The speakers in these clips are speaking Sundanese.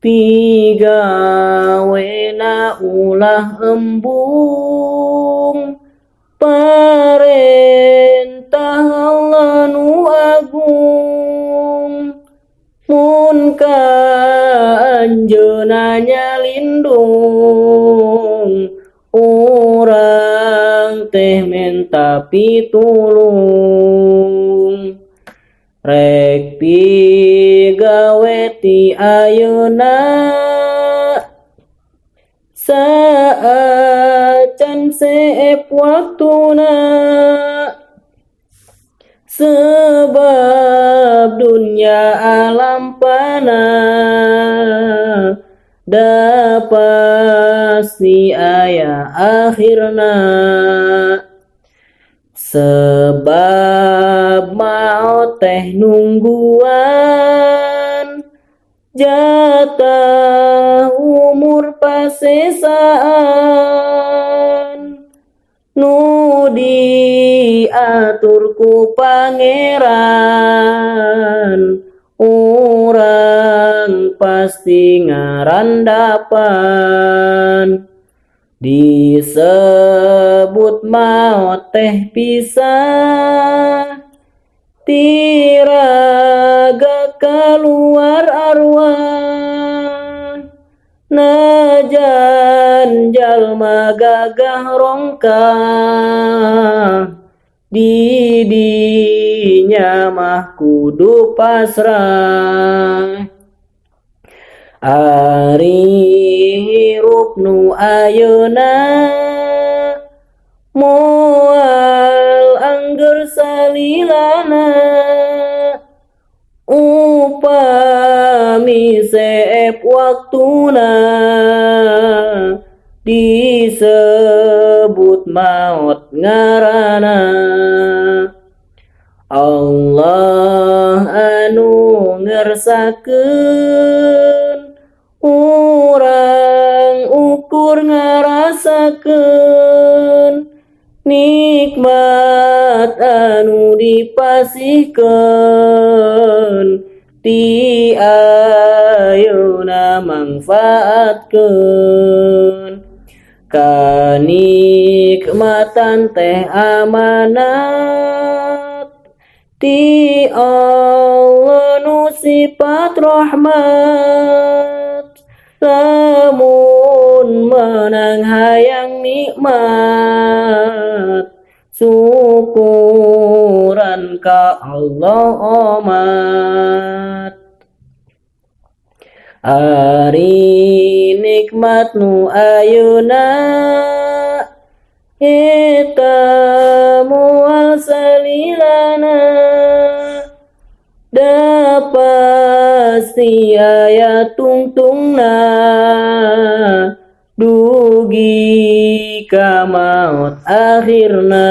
Pigawena ulah embung, parentah Allah nu agung. Mun ka anjeunna nyalindung, urang teh menta pitulung. Rek pigawe ti ayeuna, saacan seep waktuna. Sebab dunya alam fana, da pasti aya akhirna. Sebab maot teh nungguan, jatah umur pasesaan. Nu diatur ku pangeran, urang pasti ngarandapan. Disebut maot teh pisah, tiraga kaluar arwah. Najan jalma gagah rongkah, di dinya mah kudu pasrah. Ari hirup nu ayeuna, moal angger salilana. Upami seep waktuna, disebut maot ngaranna. Allah anu ngersakeun, urang ukur ngarasakeun. Nikmat anu dipasihkeun, ti ayeuna mangfaatkeun. Kanikmatan teh amanat ti Allah nu sifat rahmat. Lamun menang hayang nikmat, syukuran ka Allah omat. Ari nikmat nu ayeuna, eta moal salilana. Da pasti aya tungtungna, dugi ka maot akhirna.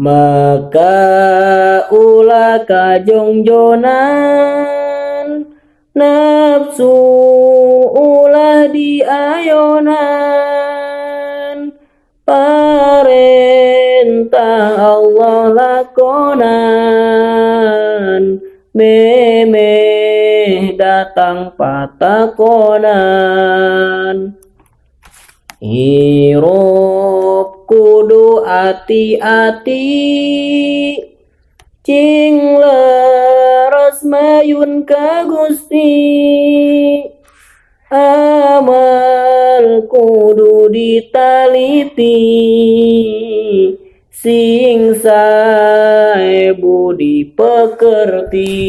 Maka ulah kajongjonan, nafsu ulah diayonan. Parentah Allah lakonan, memeh datang patakonan. Hirup kudu ati-ati, cing leres mayun ka Gusti. Amal kudu ditaliti, sing sae budi pekerti.